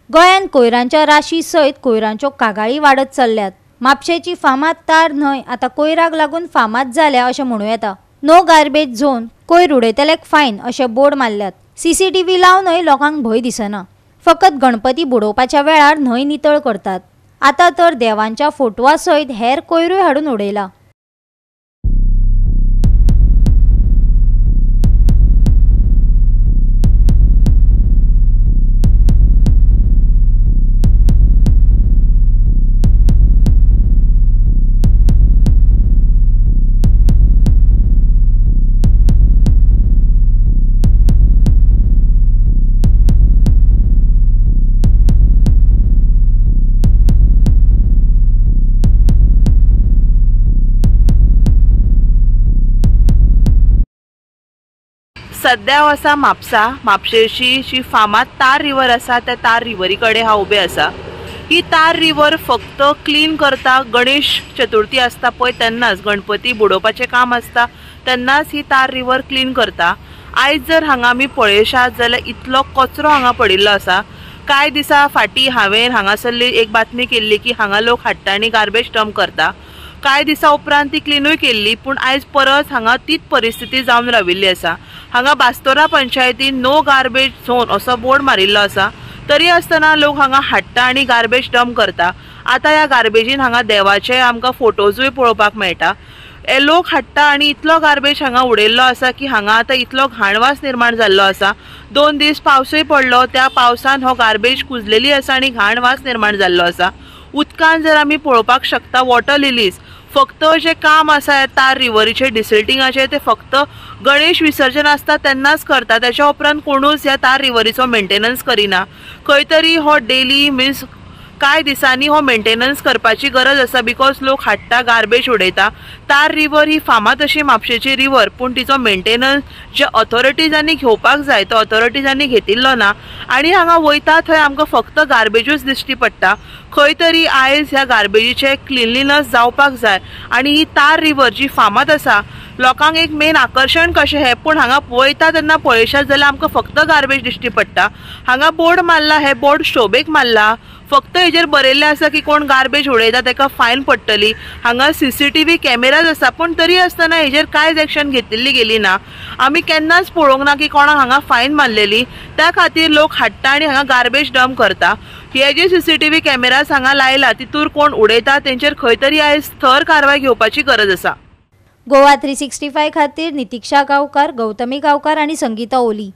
गोंयांत कोयरांच्या राशी सयत कोयरांच्यो कागाळी वाडत चल्ल्यात. म्हापशेची फामाद तार न्हंय आतां कोयराक लागून फामाद जाल्या अशें म्हणूं येता. नो गार्बेज झोन, कोयर उडयतल्याक फायन अशे बोर्ड मारल्यात. सीसीटीव्ही लावनय लोकांक भंय दिसना. फकत गणपती बुडोवपाच्या वेळार न्हंय नितळ करतात. आतां तर देवांच्या फोटवा सयत हेर कोयरूय हाडून उडयला. सद्या हांव आसा म्हापसा. म्हापशेची जी फामाद तार रिवर आसा त्या तार रिवरी कडेन हांव उबें आसा. ही तार रिवर फक्त क्लीन करता गणेश चतुर्थी आसता पळय तेन्नाच, गणपती बुडोवपाचें काम आसता तेन्नाच ही तार रिवर क्लीन करता. आयज जर हांगा आमी पळयशात जाल्यार इतलो कचरो हांगा पडिल्लो आसा. कांय दिसां फाटीं हांवें हांगासरली एक बातमी केल्ली की हांगा लोक हाडटा आनी गार्बेज डंप करता. कांय दिसां उपरांत ती क्लिनूय केल्ली, पूण आयज परत हांगा तीच परिस्थिती जावन राविल्ली आसा. हांगा बास्तोरा पंचायतीन नो गार्बेज झोन असो बोर्ड मारिल्लो आसा, तरी आसतना लोक हांगा हाडटा आनी गार्बेज डंप करता. आतां ह्या गार्बेजीन हांगा देवाचे आमकां फोटोजूय पळोवपाक मेळटा. हे लोक हाडटा आनी इतलो गार्बेज हांगा उडयल्लो आसा की हांगा आतां इतलो घाणवास निर्माण जाल्लो आसा. 2 दीस पावसूय पडलो, त्या पावसान हो गार्बेज कुजलेली आसा आनी घाणवास निर्माण जाल्लो आसा. उदकान जर आमी पळोवपाक शकता वॉटर लिलीज, फक्त जे काम आसा तार रिवरीचे डिसिल्टिंगाचे ते फक्त गणेश विसर्जन आसता तेन्नाच करता. त्याच्या उपरांत कोणूच ह्या तार रिवरीचो मेंटेनन्स करिना. खंय तरी हो डेली मिन्स कांय दिसांनी हो मेंटेनन्स करपाची गरज आसा, because लोक हाडटा गार्बेज उडयता. तार रिवर ही फामाद अशी म्हापशेची रिवर, पूण तिचो मेंटेनन्स जे ऑथॉरिटीजांनी घेवपाक जाय तो ऑथॉरिटीजांनी घेतिल्लो ना. आनी हांगा वयता थंय आमकां फक्त गार्बेजूच दिश्टी पडटा. खंय तरी आयज ह्या गार्बेजीचें क्लिनलीनस जावपाक जाय. आनी ही तार रिवर जी फामाद आसा लोकांक एक मेन आकर्शण कशें हें, पूण हांगा वयता तेन्ना पळयशात जाल्यार आमकां फक्त गार्बेज दिश्टी पडटा. हांगा बोर्ड मारला, हे बोर्ड शोबेक मारला, फक्त हेजेर बरयल्लें आसा की कोण गार्बेज उडयता ताका फायन पडटली. हांगा सीसीटीव्ही कॅमेराज आसा, पूण तरी आसतना हेजेर कांयच एक्शन घेतिल्ली गेली ना. आमी केन्नाच पळोवंक ना की कोणाक हांगा फायन मारलेली. त्या खातीर लोक हाडटा आनी हांगा गार्बेज डंप करता. हे जे सीसीटीव्ही कॅमेराज हांगा लायला तितूर कोण उडयता तेंचेर खंय तरी आयज थर कारवाय घेवपाची गरज आसा. गोवा 365 खातीर नितिक्षा गांवकार, गौतमी गांवकार आनी संगीता ओली.